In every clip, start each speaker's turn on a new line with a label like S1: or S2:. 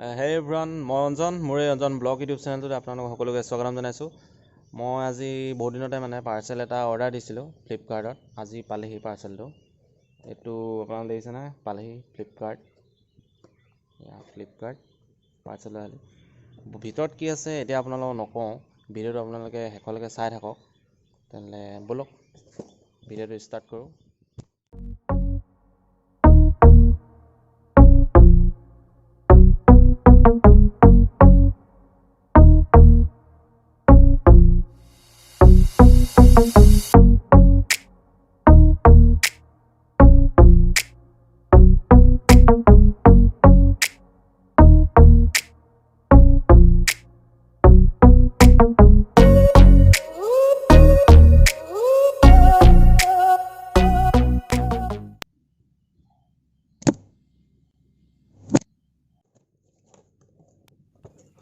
S1: হে এভৰিৱান, মই অঞ্জন। মোৰ এই অঞ্জন ব্লগ ইউটিউব চেনেলটোত আপোনালোক সকলোকে স্বাগতম জনাইছোঁ। মই আজি বহুত দিনতে মানে পাৰ্চেল এটা অৰ্ডাৰ দিছিলোঁ ফ্লিপকাৰ্টত। আজি পালেহি পাৰ্চেলটো। এইটো আপোনালোক দেখিছে নহয়, পালেহি ফ্লিপকাৰ্ট। এয়া ফ্লিপকাৰ্ট পাৰ্চেল আহিলে। ভিতৰত কি আছে এতিয়া আপোনালোকক নকওঁ, ভিডিঅ'টো আপোনালোকে শেষলৈকে চাই থাকক। তেনেহ'লে ব'লক, ভিডিঅ'টো ষ্টাৰ্ট কৰোঁ।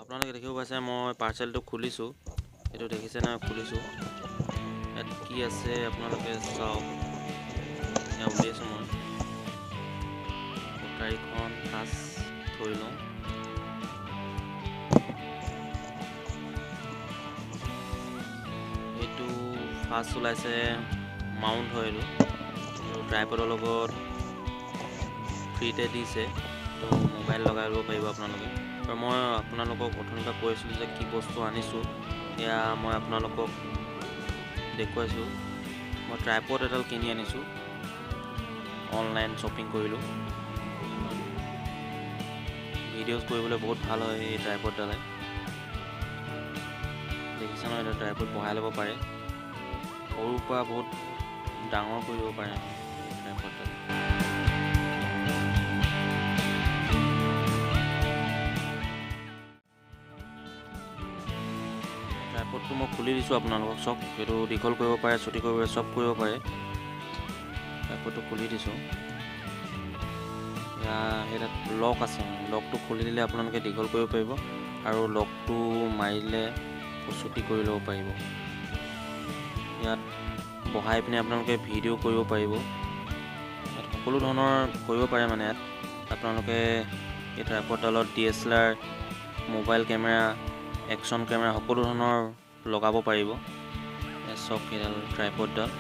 S1: আপোনালোকে দেখিব পাইছে, মই পাৰ্চেলটো খুলিছোঁ। এইটো দেখিছে নহয়, খুলিছোঁ। ইয়াত কি আছে আপোনালোকে চাওক। এয়া উলিয়াইছোঁ মই। কটাৰীখন ফাৰ্ষ্ট থৈ লওঁ। এইটো ফাৰ্ষ্ট ওলাইছে মাউণ্ট হয়। এইটো ট্ৰাইপডৰ লগত ফ্ৰীতে দিছে, তো মোবাইল লগাই ল'ব পাৰিব আপোনালোকে। আৰু মই আপোনালোকক অথনিৰ পৰা কৈ আছিলোঁ যে কি বস্তু আনিছোঁ, এয়া মই আপোনালোকক দেখুৱাইছোঁ। মই ট্ৰাইপড এডাল কিনি আনিছোঁ, অনলাইন শ্বপিং কৰিলোঁ। ভিডিঅ'জ কৰিবলৈ বহুত ভাল হয় এই ট্ৰাইপডডালে। দেখিছে নহয়, এইটো ট্ৰাইপড বহাই ল'ব পাৰে, সৰুৰ পৰা বহুত ডাঙৰ কৰিব পাৰে এই ট্ৰাইপডডাল। ট্ৰাইপডটো মই খুলি দিছোঁ আপোনালোকক, চব এইটো দীঘল কৰিব পাৰে, চুটি কৰিব পাৰে, চব কৰিব পাৰে। ট্ৰাইপডটো খুলি দিছোঁ। এয়া সেই তাত লক আছে, মানে লকটো খুলি দিলে আপোনালোকে দীঘল কৰিব পাৰিব আৰু লকটো মাৰিলে চুটি কৰি ল'ব পাৰিব। ইয়াত বহাই পিনে আপোনালোকে ভিডিঅ' কৰিব পাৰিব। ইয়াত সকলো ধৰণৰ কৰিব পাৰে। মানে ইয়াত আপোনালোকে এই ট্ৰাইপডডালত DSLR, mobile camera, action camera সকলো ধৰণৰ লগাব পাৰিব। চব এইডাল ট্ৰাইপডডাল।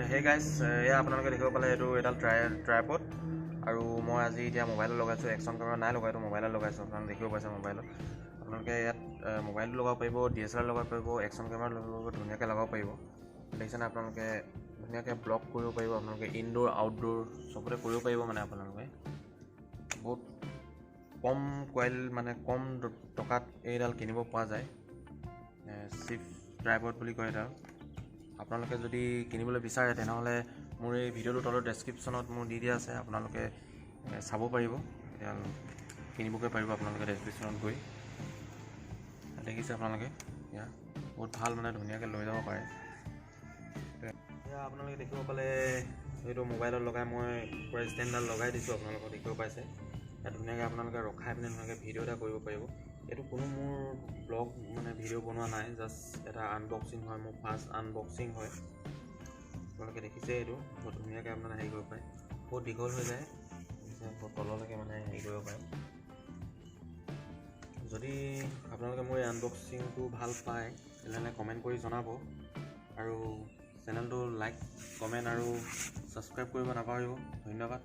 S1: হে গাইজ, এয়া আপোনালোকে দেখিব পালে এইটো এডাল ট্ৰাইপড। আৰু মই আজি এতিয়া মোবাইলত লগাইছোঁ, একশ্যন কেমেৰা নাই লগোৱা, এইটো মোবাইলত লগাইছোঁ। আপোনালোকে দেখিব পাইছে মোবাইলত। আপোনালোকে ইয়াত মোবাইলটো লগাব পাৰিব, DSLR লগাব পাৰিব, একশ্যন কেমেৰা লগাব পাৰিব, ধুনীয়াকৈ লগাব পাৰিব। দেখিছেনে আপোনালোকে ধুনীয়াকৈ ব্লগ কৰিব পাৰিব। আপোনালোকে ইনড'ৰ আউটড'ৰ চবতে কৰিব পাৰিব। মানে আপোনালোকে বহুত কম কোৱালিটি, মানে কম টকাত এইডাল কিনিব পৰা যায়। চিফ ট্ৰাইপড বুলি কয় এইডাল। আপোনালোকে যদি কিনিবলৈ বিচাৰে তেনেহ'লে মোৰ এই ভিডিঅ'টোৰ তলত ডেছক্ৰিপশ্যনত মোৰ দি দিয়া আছে, আপোনালোকে চাব পাৰিব, এতিয়া কিনিবগৈ পাৰিব আপোনালোকে ডেছক্ৰিপশ্যনত গৈ। দেখিছে আপোনালোকে, এয়া বহুত ভাল, মানে ধুনীয়াকৈ লৈ যাব পাৰে। এয়া আপোনালোকে দেখিব পালে এইটো মোবাইলত লগাই মই পূৰা ষ্টেণ্ডডাল লগাই দিছোঁ, আপোনালোকক দেখিব পাইছে। ইয়াত ধুনীয়াকৈ আপোনালোকে ৰখাই পিনে ধুনীয়াকৈ ভিডিঅ' এটা কৰিব পাৰিব। এইটো কোনো মোৰ ব্লগ মানে ভিডিঅ' বনোৱা নাই, জাষ্ট এটা আনবক্সিং হয়, মোৰ ফাৰ্ষ্ট আনবক্সিং হয়। আপোনালোকে দেখিছে এইটো বহুত ধুনীয়াকৈ আপোনালোকে হেৰি কৰিব পাৰে, বহুত দীঘল হৈ যায়, বহুত তললৈকে মানে হেৰি কৰিব পাৰে। যদি আপোনালোকে মোৰ এই আনবক্সিংটো ভাল পায় তেনেহ'লে কমেণ্ট কৰি জনাব আৰু চেনেলটো লাইক, কমেণ্ট আৰু ছাবস্ক্ৰাইব কৰিব নাপাহৰিব। ধন্যবাদ।